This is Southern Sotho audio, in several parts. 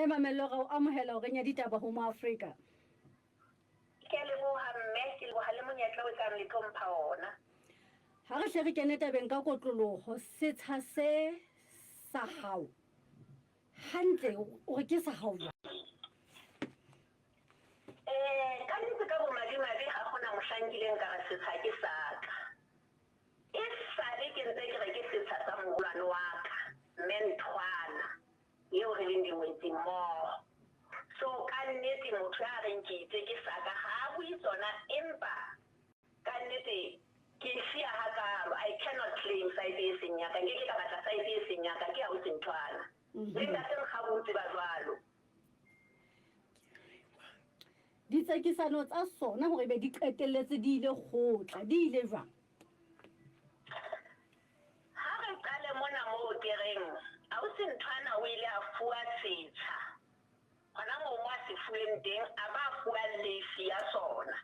Mme Mamello ra o amohela ho renya ditaba ho Moafrika. Ke a leboha mme, ke leboha le monyetla o ekang le tlo mpha ona. Ha re hle re kene tabeng ka kotloloho, setsha se sa hao hantle o re ke sa hao jwang? Eh, ka nnete ka bomadimabe ha hona mohlang nkileng ka re setsha ke sa ka. Esale ke ntse ke re ke setsha sa moholwane wa ka, Mme Nthwana, eo re leng dingwetsi mmoho. So ka nnete motho ya reng ke itse ke sa ka ha a bue tsona empa ka nnete ke e siya hakaalo. I cannot claim site e seng ya ka. Nkeke ka batla site e seng ya ka, ke ausi Nthwana. Le Ntate Nkgabo o tseba jwalo. Ditsekisano tsa sona hore ebe di qetelletse di ile kgotla, di ile jwang? Ha re qale mona moo ke reng ausi Nthwana o ile a fuwa setsha hona moo mo a se fuweng teng a ba fuwa lease ya sona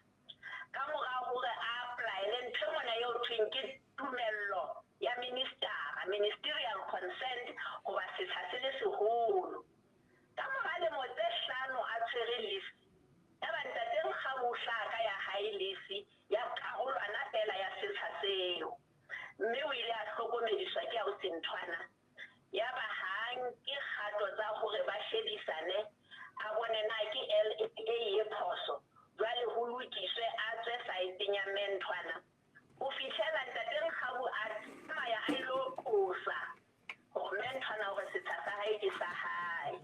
ka mora hore a applyele ntho mona eo thweng ke tumello ya ministara, ministerial consent, hoba setsha se le seholo. Ka mora lemo tse hlano a tshwere lease, yaba Ntate Nkgabu o hlaha ka ya hae lease ya karolwana feela ya setsha seo, mme o ile a hlokomediswa ke ausi Nthwana. Yaba ha a nke kgato tsa hore ba shebisane a bone na ke LAA e phoso, jwale ho lokiswe a tswe saeteng ya Mme Nthwana ho fihlela Ntate Nkgabu a tsamaya a ilo qosa Hore mme nthwana hore setsha sa hae ke sa hae.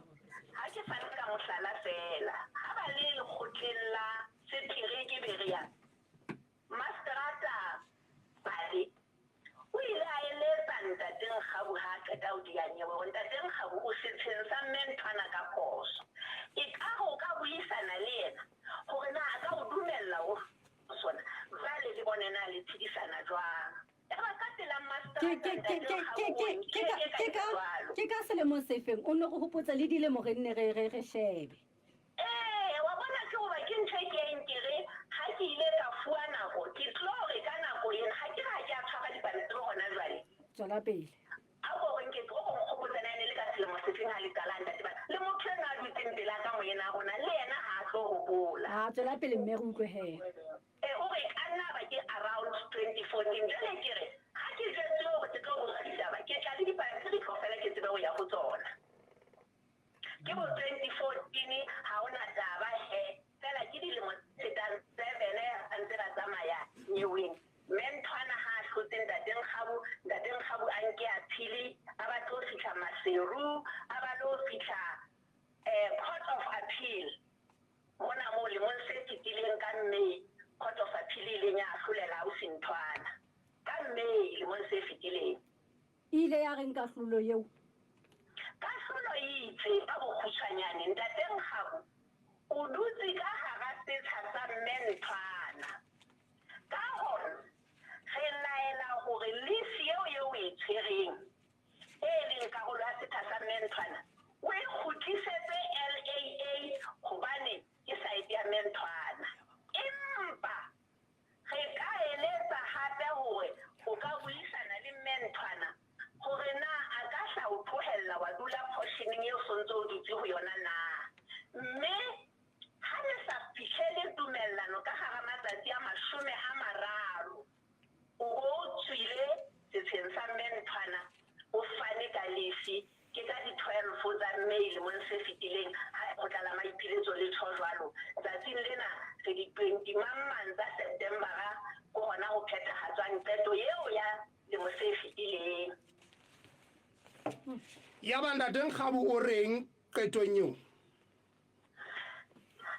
Ha ke fane ka mohlala feela, ha ba le lekgotleng la sephiri ke Berea, Maseterata Pale o ile a eletsa Ntate Nkgabu ha a qeta ho diya nyewe hore Ntate Nkgabu o setsheng sa mme nthwana ka phoso. Ekare o ka buisana le yena hore na a ka o dumella ho sona, jwale le bone na le tshedisana jwang. Ke ka selemo sefeng o nne go gopotsa le dilemo re nne re re re shebe. Ee, wa bona ke hoba ke ntho e ke eng ke re ha ke ile ka fuwa nako ke tlo re ka nako ena ha ke re ha ke a tshwara dipampiri hona jwale. Tswela pele. A ko re nke o ko nkgopotse na e ne le ka selemo sefeng ha le qala ntate ba le motho enwa a dutseng pela ka moena rona le yena ha a tlo hopola. A tswela pele mme re utlwe hee. E, o re e ka nna ba ke around 2014. Jwale ke re, ha ke jwetsuwe hore ke tlo botsa ditaba, ke tla le dipampiri kaofela ke tsebe ho ya ho tsona. Ke bo 2014, ha ho na taba he, feela ke dilemo tse fetang seven ba ntse ba tsamaya nyeweng. Mme Nthwana ha a hlotse Ntate Nkgabu, Ntate Nkgabu a nke appeal, a ba tlo fihla Maseru, a ba lo fihla Court of Appeal. Mona moo lemong se fetileng ka May, Court of Appeal e ileng ya ahlolela ausi Nthwana. Ka May lemong se fetileng. E ile ya reng kahlolo eo? Kahlolo e itse ka bokgutshwanyane, Ntate Nkgabu o dutse ka hara setsha sa Mme Nthwana. Ka hona, re laela hore lease eo eo o e tshwereng e leng karolo ya setha sa Mme Nthwana, o e kgutlisetse LAA hobane ke saete ya Mme Nthwana. Empa re ka eletsa hape hore o ka buisana le Mme Nthwana hore na a ka hla o tlohella wa dula portioneng eo so ntse o dutse ho yona na. Mme ha le sa fihlele tumellano ka hara matsatsi a 30, O bo o tswile setsheng sa Mme Nthwana o fane ka lefi. Ke ka di 12 tsa May lemong se fetileng ha lekgotla la maipiletso le tjho jwalo. Tsatsing lena re di 20 mang mang tsa Septembera ke hona ho phethahatswang qeto eo ya lemo se fetileng. Yaba Ntate Nkgabu o reng qetong eo?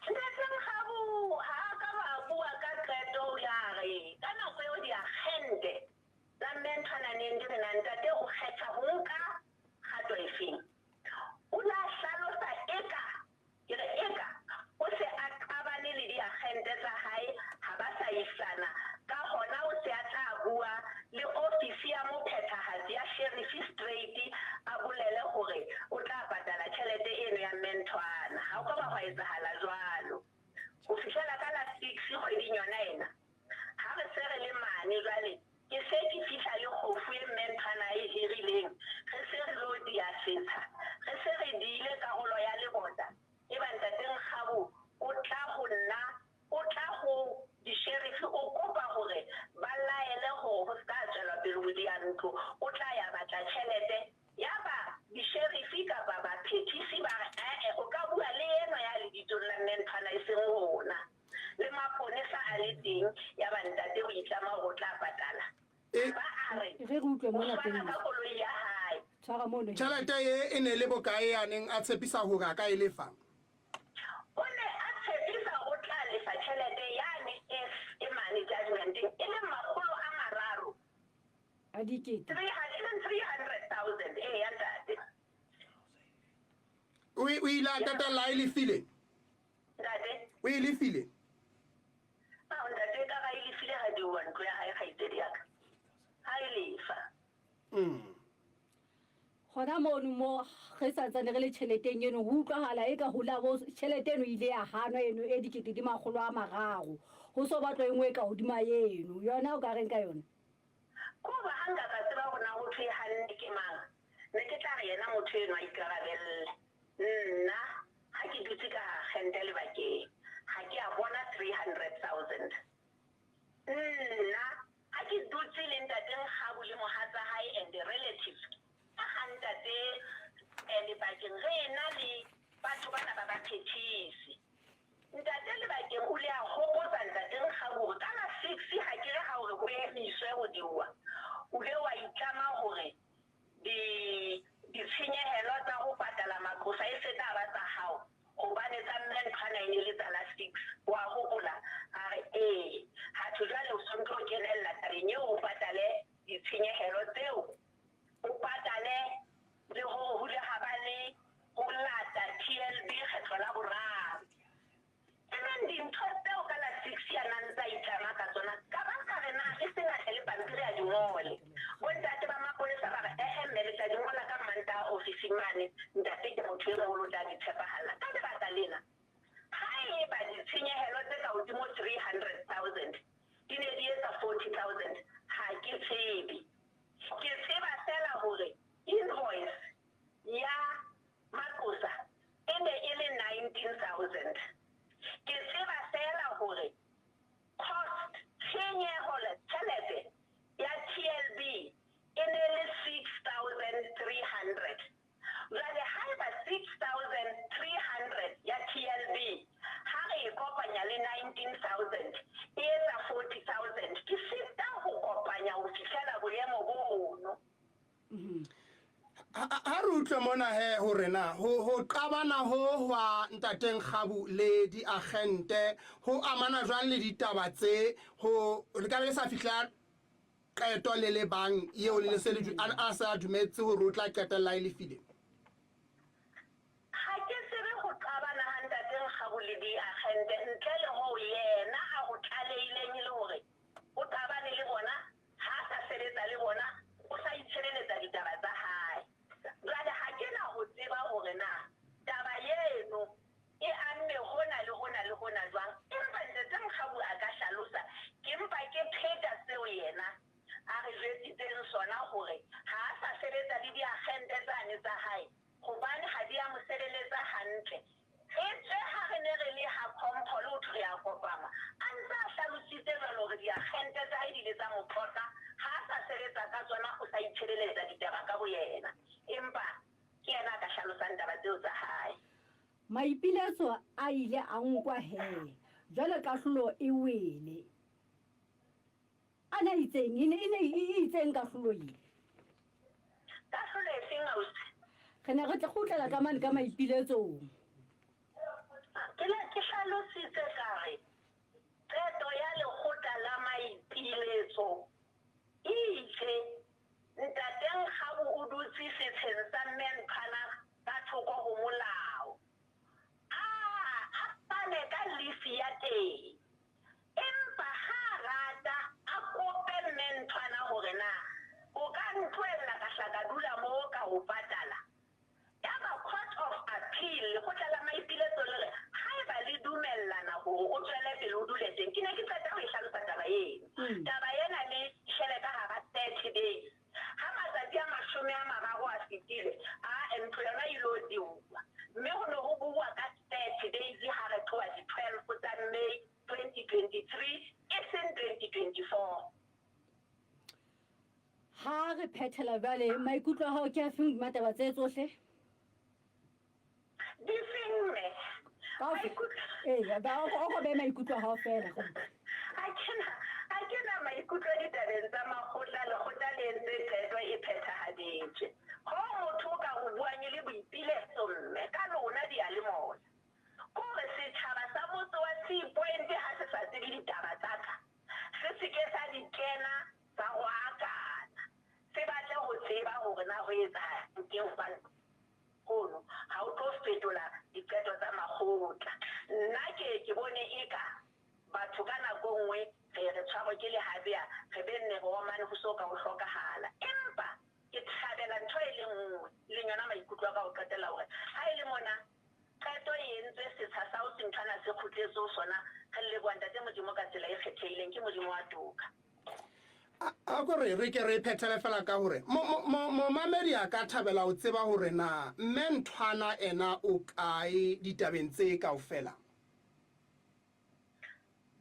Ntate Nkgabu ha a ka ba bua ka qeto, o ile a re ka nako eo diakgente tsa Mme Nthwana neng di re na ntate o kgetha ho nka kgato efeng. O ile a hlalosa eka, ke re eka, o se a qabane le diakgente tsa hae ha ba sa isana, ka hona o se a tla bua le ofisi ya mophethahatsi ya Sherifi straight a bolele hore o tla patala tjhelete eno ya Mme. utlwe O mona fana pele. ka koloi ya hae. Tshwara mono. Tjhelete ye e ne le bokae ya neng a tshepisa hore a ka e lefa? O ne a tshepisa o tla lefa tjhelete yane e e mane judgmenteng e leng 300. A dikete. 300, e leng 300,000 e ya ntate. O o ile a qetella a e lefile? Ntate. O e lefile? Ao ntate ka ga e lefile ga diwa ntlo ya hae kgaitsedi ya ka. Ha e lefa. Hona mono mo re santsane re le tjheleteng eno ho utlwahala eka ho la bo tjhelete eno ile ya hanwa eno e dikete di 300. Ho so batlwa e nngwe e ka hodima eno. Yona o ka reng ka yona? Ko ba ha nka ka tseba hore na ho thwe hanne ke mang, ne ke tla re yena motho eno a ikarabelle. Nna ha ke dutse ka agente lebakeng, ha ke a bona 300,000. Nna ha ke dutse le ntate Nkgabu le mohatsa hae and the relatives, ka ha ntate Lebakeng re ena le batho bana ba baphethisi. Ntate Lebakeng o ile a hopotsa ntate Nkgabu hore ka la 6 ha ke re ha hore ho emiswe ho diuwa, o ile wa itlama hore di ditshenyehelo tsa ho patala maqosa e se tla ba tsa hao hobane tsa mme nthwana e ne le tsa la 6. Wa hopola? A re ee. Ha thwe jwale o sontlo o kenella tabeng eo o patale ditshenyehelo tseo, o patale le hore ho ile ha ba le ho lata TLB kgetlo la boraro. E leng dintho tseo ka la 6 ya nang tsa itlama ka tsona, ka ba ka re na e se ngatle le pampiri a di ngole. Bontate ba mapolesa ba re ehe mme le tla di ngola ka Mantaha ofising mane, ntate ke motho e moholo o tla di tshepahalla. Ka lebaka lena, ha eba ditshenyehelo tse ka hodimo 300,000 di ne di etsa 40,000, ha ke tsebe. Ke tseba feela hore invoice ya maqosa e ne e le 19,000. Ke tseba feela hore cost tshenyeho tjhelete ya TLB e ne le 6,300. Jwale haeba 6,300 ya TLB ha re e kopanya le 19,000 e etsa 40,000, ke sita ho kopanya ho fihlela boemo bono. Ha re utlwe mona he hore na ho qabana ho hwa ntate Nkgabu le diagente ho amana jwang le ditaba tse ho le ka be le sa fihla qeto le le bang eo le se le a se a dumetse hore o tla qetella e lefile. Ha ke tsebe ho qabana ha ntate Nkgabu le diagente ntle le ho yena a ho tlalehileng e le hore o qabane le bona, ha a sa sebetsa le bona, o sa itshireletsa ditaba tsa hae. Jwale ha ke na ho tseba hore na taba eno e amme hona le hona le hona jwang, empa ntate Nkgabu a ka hlalosa. Ke mpa ke pheta seo yena a re jwetsitseng sona hore ha a sa sebetsa le diagente tsane tsa hae hobane ha di a mo sebeletsa hantle. Etswe ha re ne re le ha Compol ho thwe re a kopama, a ntse a hlalositse jwalo hore diagente tsa hae di ile tsa mo phoqa, ha a sa sebetsa ka tsona, o sa itshireletsa ditaba ka boyena. Empa ke yena a ka hlalosang taba tseo tsa hae. Maipiletso a ile a nkwa he, jwale kahlolo e wele. A na itseng, e ne e ne e itseng kahlolo e? Kahlolo e feng ausi? Re ne re tla kgutlela ka mane ka maipiletsong. Ke le ke hlalositse ka re qeto ya lekgotla la maipiletso e itse ntate Nkgabu o dutse setsheng sa mme nthwana ka thoko ho molao. A fane ka lease ya teng. Empa ha a rata a kope mme nthwana hore na o ka ntlohella ka hla ka dula moo ka ho patala. Yaba Court of Appeal, lekgotla la maipiletso le re haeba le dumellana hore o tswele pele o dule teng, ke ne ke qeta ho e hlalosa taba eno. Taba ena le fihlele ka hara 30 days. Ha matsatsi a 30 a fetile, a ntlo yona e ilo diuwa. Mme ho ne ho buuwa ka 30 days ha re tloha di 12 tsa May 2023 e seng 2024. Ha re phethela jwale, maikutlo a hao ke a feng hodima taba tse tsohle? Di feng mme? Maikutlo. Ee, ba o ko behe maikutlo a hao feela. Ha ke na maikutlo. Maikutlo ditabeng tsa makgotla, lekgotla le entse qeto e phethahaditswe. Hoo motho o ka ho buang e le boipiletso mme ka lona diyalemoya. Ke hore setjhaba sa motse wa Sea Point ha se sa tsebe ditaba tsa ka, se se ke sa di kena sa rohakana. Se batle ho tseba hore na ho etsahalang ke hobane hono ha o tlo fetola diqeto tsa makgotla. Nna ke ye ke bone eka batho ka nako e nngwe re ye re tshwarwe ke lehabea re be nne re omane ho so ka ho hlokahala. Empa ke thabela ntho e le nngwe, e leng yona maikutlo a ka ho qetella hore ha e le mona qeto e entswe setsha sa ho se nthwana se kgutletse ho sona, re leboha Ntate Modimo ka tsela e kgethehileng, ke Modimo wa toka. A ko re re ke re phethele fela ka hore momamedi a ka thabela ho tseba hore na mme nthwana ena o kae ditabeng tse kaofela.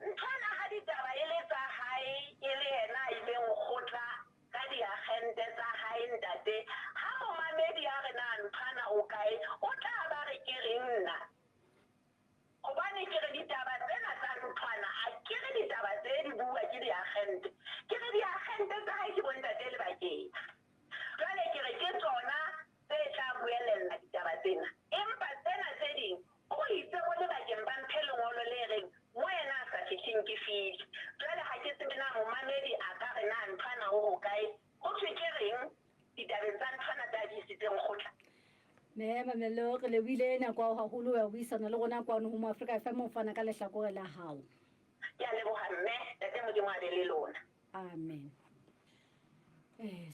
Nthwana ha ditaba e le tsa hae e le yena a ileng kgotla ka diagente tsa hae ntate, ha momamedi a re na nthwana o kae o tla ba re ke reng nna? Hobane ke re ditaba tsena tsa nthwana a ke re ditaba tse di buuwa ke diagente, ke re diagente tsa hae ke bontate le bakeng. Jwale ke re ke tsona tse tla buelella ditaba tsena. Empa tsena tse ding o itse bo Lebakeng ba mphe lengolo le reng mo yena a sa fihleng ke fihle. Jwale ha ke tsebe na momamedi a ka re na nthwana o hokae, ho thwe ke reng ditabeng tsa nthwana tse a di isitseng kgotla. Mme Mamello, re lebohile nako ya haholo ya ho buisana le rona kwano ho Moafrika FM ho fana ka lehlakore la hao. Ke a leboha mme, Ntate Modimo a be le lona. Amen. Eh,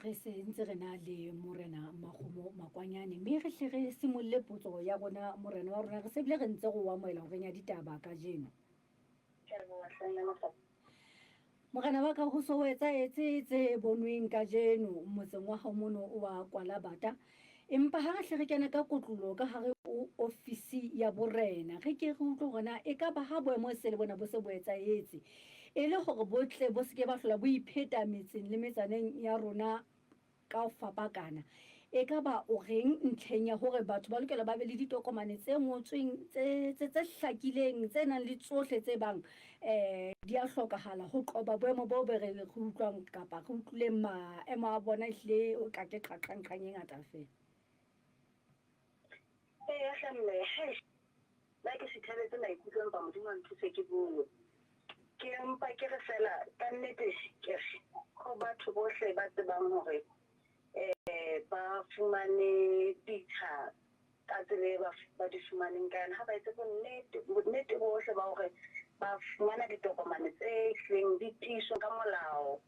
re se ntse re na le Morena Makgomo Makwanyane mme re hle re simolle potso ya rona morena wa rona re se bile re ntse re o amohela horeng ya ditaba kajeno. Morena wa ka ho so etsahetse tse bonweng kajeno motseng wa hao mono wa Kwalabata. Empa ha re hle re kena ka kotloloho ka hare ho ofisi ya borena, re ke re utlwe hore na e ka ba ha boemo se le bona bo se bo etsahetse e le hore bo tle bo se ke ba hlola bo ipheta metseng le metsaneng ya rona Ka ho fapakana, e ka ba o reng ntlheng ya hore batho ba lokela ba be le ditokomane tse ngotsweng tse, tse, tse hlakileng, tse nang le tsohle tse bang um di a hlokahala ho qoba boemo boo be re, re utlwang kapa re utlwileng maemo a bona ehlile o ka ke qaqang-qang e ngata feela? Eya hle mme, hei, nna ke sithabetse maikutlo empa Modimo a nthuse ke bue. Ke mpa ke re feela kannete ke re ho batho bohle ba tsebang hore um ba fumane ditsha ka tsela e ba di fumaneng ka yona, ha ba etse bonnete bonnete bohle ba hore ba fumana ditokomane tse hlileng di tiiswa ka molao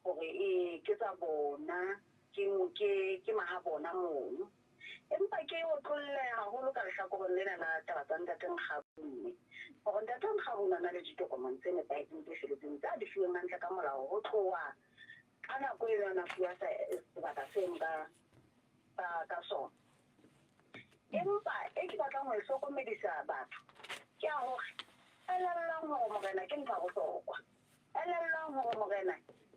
hore ee ke tsa bona, ke ke ke mahabona mono. Empa ke otlolle haholo ka lehlakoreng lena la taba tsa Ntate Nkgabune, hore Ntate Nkgabune o na le ditokomane tse nepahetseng tse feletseng tse a di fuweng hantle ka molao ho tloha ka nako eno a na fuwa sebaka seno ka, ka, ka sona. Empa e ke batlang ho e hlokomedisa batho ke ya hore elellwang hore Morena ke ntho ya bohlokwa. Elellwang hore Morena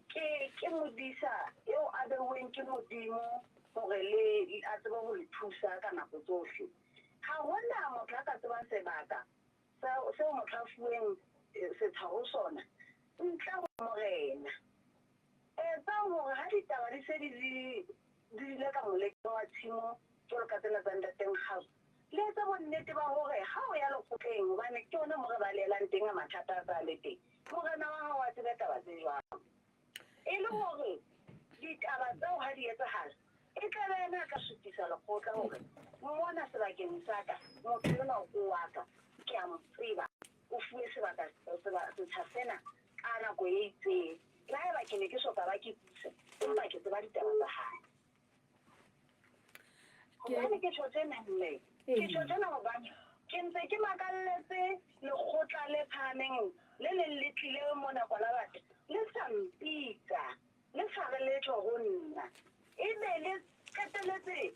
ke, ke modisa eo a beuweng ke Modimo hore le, a tsebe ho le thusa ka nako tsohle. Ha ho na motho a ka tsebang sebaka sa, seo motho a fuweng setsha ho sona ntle ho Morena. Etsang hore ha ditaba di se di di, di dule ka molekeng wa tshimo jwalo ka tsena tsa Ntate Nkgau, Le etse bonnete ba hore ha o ya lekgotleng, hobane ke hona mo re balehelang teng ha mathata a sa le teng, morena wa hao a tsebe taba tse jwalo. E le hore ditaba tseo ha di etsahala, e tla be yena a tla supisa lekgotla hore mona sebakeng sa ka, motho enwa ke wa ka, ke a mo tseba, o fuwe sebaka, setsha sena ka nako e itseng. Le haeba ke ne ke so ka ba ke busa, empa ke tseba ditaba tsa hae. Hobane ke tjho tjena mme, ke tjho tjena hobane ke ntse ke makalletse lekgotla le phahameng le neng le tlile mona Kwalabata le sa mpitsa, le sa re letho ho nna. Ebe le qeteletse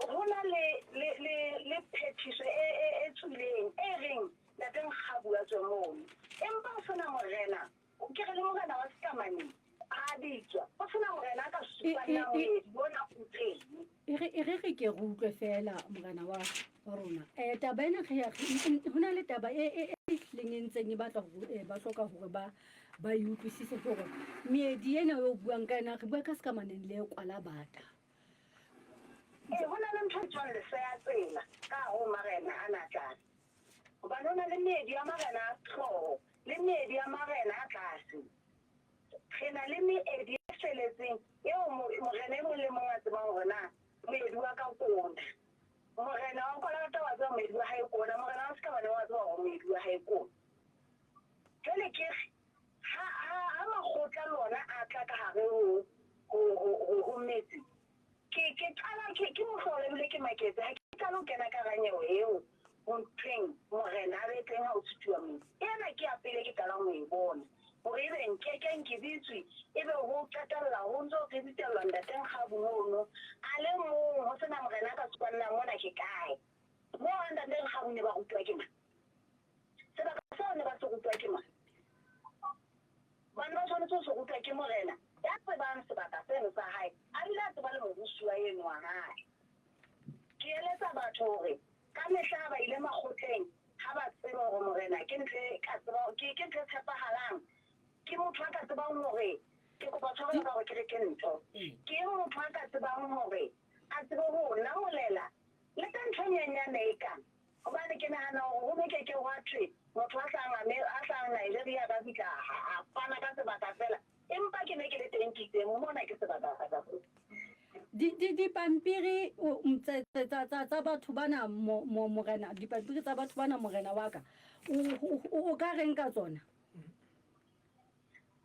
ho na le, le, le, le phethiso e, e, e tswileng e reng Ntate Nkgabu a tswe mono. Empa ho sena morena Ke re le morena wa Sekamaneng a bitswa, ho sena morena a ka supang na moedi ona o teng. E re e re re ke re utlwe feela morena wa wa rona. Eh taba ena re ya ho na le taba e e e hlileng e ntseng e batla hore eh, ba hloka hore ba ba e utlwisise ke gore meedi ena yo o buang ka yona re bua ka sekamaneng le kwalabata. Ee, ho na le ntho e tswang leseya tsela ka hare ho marena a na tlase. Hobane ho na le meedi ya marena a hlooho le meedi ya marena a tlase. Re na le meedi e feletseng eo morena e mong le mong a tsebang hore na moedi wa ka ke ona. Morena wa Kwalata wa tseba moedi wa hae ke ona, morena wa Sekabane wa tseba hore moedi wa hae ke ona. Jwale ke re, ha, ha, ha makgotla le ona a tla ka hare ho, ho, ho, ho, ho metse, ke, ke qala ke, ke mohlolo ebile ke maketse ha ke qala ho kena ka hara nyewe eo ho thweng morena a be teng ha ho sutuwa metse. Ena ke ya pele ke qalang ho e bona, hore ebe nkekeng ke bitswe, ebe ho qetella ho ntso re bitellwa Ntate Nkgabu mono, a le mong, ho se na morena a ka supang na mona ke kae. Moo ha Ntate Nkgabu ne ba rutwa ke mang? Sebaka seo ne ba se rutwa ke mang? Ba ne ba tshwanetse ho se rutwa ke morena ya tsebang sebaka seno sa hae, a bile a tseba le morusuwa eno wa hae. Ke eletsa batho hore ka mehla ha ba ile makgotleng, ha ba tseba hore morena ke ntho e ka tseba, ke, ke ntho e tshepahalang, ke motho a ka tsebang hore, ke kopa tshwarelo ka hore ke re ke ntho, ke motho a ka tsebang hore a tsebe ho o namolela le ka ntho e nyenyane e kang. Hobane ke nahana hore ho ne ke ke hwa thwe motho a hlahang Ame-, a hlahang Nigeria a ka fihla a, a fana ka sebaka feela. Empa ke ne ke le teng ke itse, mona ke sebaka sa ka. Di, di, dipampiri o, m, tse, tse, tsa, tsa, tsa batho bana, mo, mo, morena, dipampiri tsa batho bana, morena wa ka, o, o, o, o ka reng ka tsona?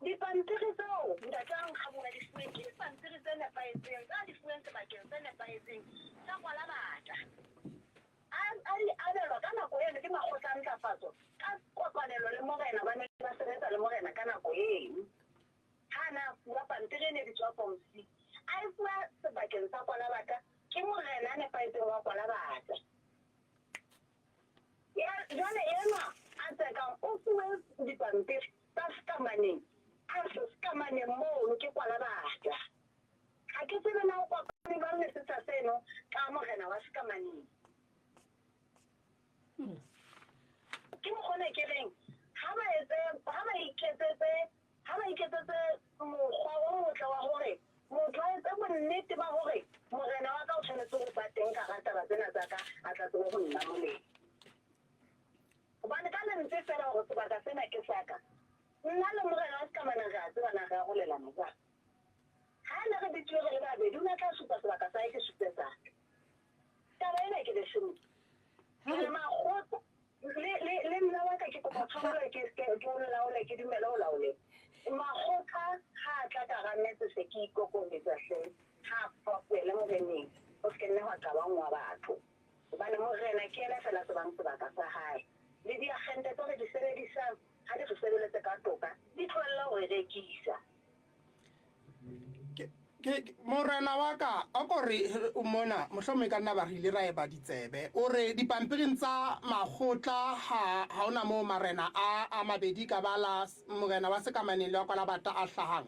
Dipampiri tseo ntate a Nkgabu a di fuweng ke dipampiri tse nepahetseng, tsa di fuweng sebakeng se nepahetseng sa Kwalabata. A, a di abelwa ka nako eno ke makgotla a ntlafatso ka kopanelo le morena, ba ne ba sebetsa le morena ka nako eno. Ha a ne a fuwa pampiri e ne e bitswa Form C, a e fuwa sebakeng sa Kwalabata ke morena a nepahetseng wa Kwalabata. Ya, jwale enwa a tsekang o fuwe dipampiri tsa sekamaneng, a se sekamaneng mono ke Kwalabata. Ha ke tsebe na o kopane jwang le setsha seno ka morena wa sekamaneng. Ke mokgwa ona ke reng, ha ba etse, ha ba iketsetse, ha ba iketsetse mokgwa o motle wa hore motho a etse bonnete ba hore morena wa ka o tshwanetse ho ba teng ka hara taba tsena tsa ka, a tla tsebe ho nna molemo. Hobane ka lentswe feela hore sebaka sena ke sa ka, nna le morena wa sekamaneng re a tsebana, re arolelana jwang? Ha ne re bitsuwe re le babedi, o ne a tla supa sebaka sa hae, ke supe sa ka. Taba ena ke leshome. Ke re makgotla, le, le, le nna wa ka ke kopa tshwarelo ke se ke o laole, ke dumele o laole. Makgotla ha a tla ka hara metse se ke ikokobetsa hle, ha a fapohele moreneng, ho se ke nne hwa qabangwa batho. Hobane morena ke yena feela a tsebang sebaka sa hae. Le diakgente tse re di sebedisang ha di re sebeletse ka toka, di tlohelle ho re rekisa. Ke, morena wa ka, a ko re mona, mohlomong e ka nna ba re ile ra eba ditsebe. O re dipampiring tsa makgotla ha, ha ona moo marena a, a mabedi ka ba la morena wa Sekamaneng le wa Kwalabata a hlahang.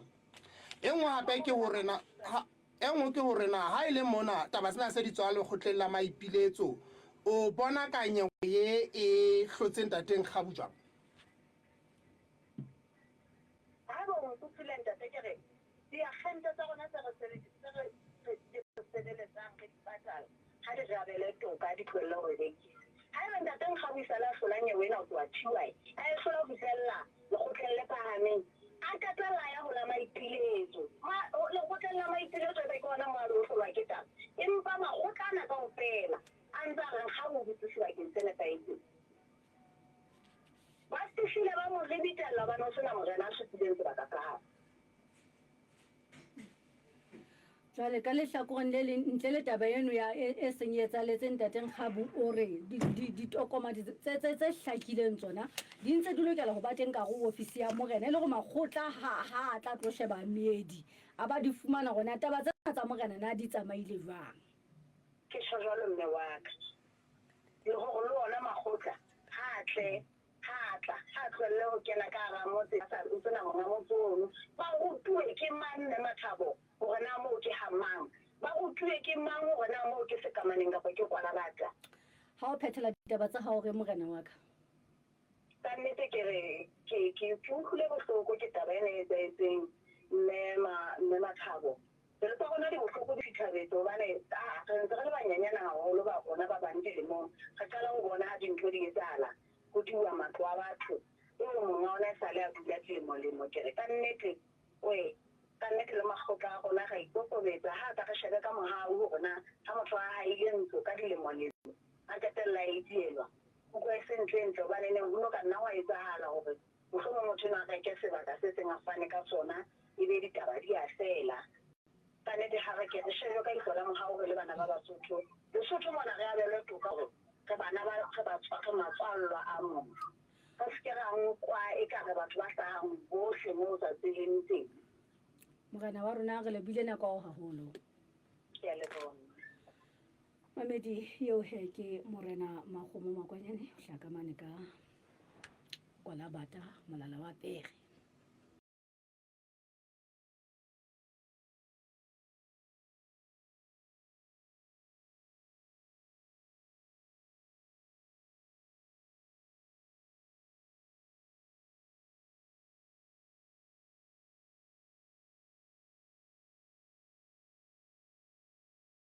E nngwe hape ke hore na, ha, e nngwe ke hore na ha e le mona taba tsena se di tswa lekgotleng la maipiletso, o bona ka nyewe ye e hlotse Ntate Nkgabu jwang? Haeba o nkutlwile ntate ke re diakgente tsa rona tse re tse re di re sebeletsang re di patala ha di re abele toka di tlohelle ho re rekisa. Haeba ntate Nkgabu esale a hlola nyewe ena ho tloha TY a e hlola ho fihlella lekgotleng le phahameng a qetella a ya ho la maipiletso. Ma, lekgotleng la maipiletso ebe ke hona moo a lo hlolwa ke taba. Empa makgotla ana kaofela a ntse a re Nkgabu o dutse sebakeng se nepahetseng. Ba fihlile ba mo ribitella hobane ho sena morena a supileng sebaka sa hae. Jwale ka lehlakoreng le leng, ntle le taba eno ya e, e seng e etsahaletse Ntate Nkgabu o re ditokoma tse tse tse hlakileng tsona di ntse di lokela ho ba teng ka hare ho ofisi ya morena e le hore makgotla ha ha a tla tlo sheba meedi a ba di fumana hore na taba tsena tsa morena na di tsamaile jwang. Ke tjho jwalo mme wa ka. Le hore le ona makgotla ha a tle, ha a tla, ha a tlohelle ho kena ka hara motse a sa o sena monga motse ono. Ba rutuwe ke mang Mme Mathabo hore na moo ke ha mang? Ba rutuwe ke mang hore na moo ke Sekamaneng kapa ke Kwalabata? Ha o phethela ditaba tsa hao re morena wa ka. Ka nnete ke re ke ke ke utlwile bohloko ke taba ena e etsahetseng mme ma mme Mathabo. Pelo tsa rona di bohloko di sithabetse hobane ah re ntse re le banyenyana haholo ba rona ba bang dilemong. Re qala ho bona ha dintho di etsahala, ho diuwa matlo a batho ebe monga ona esale a dula dilemo-lemo. Ke re ka nnete we ka nnete le makgotla a rona ra ikokobetsa ha ka re shebe ka mohau hore na ha motho a haile ntlo ka dilemo-lemo a qetella a e dielwa. Utlwa e se ntho e ntle hobane neng ho no ka nna hwa etsahala hore mohlomong motho enwa a reke sebaka se seng a fane ka sona ebe ditaba di a fela. Ka nnete ha re ke re shejwe ka ihlo la mohau re le bana ba Basotho. Lesotho mona re abelwe toka hore re bana ba re batswa re matswallwa a mona. Re se ke ra nkwa eka re batho ba hlahang hohle moo o sa tsebeng teng. Morena wa rona re lebohile nako ya hao haholo. Ke a leboha mme. Mamedi eo he ke Morena Makgomo Makwanyane o hlaka mane ka Kwalabata molala wa pere.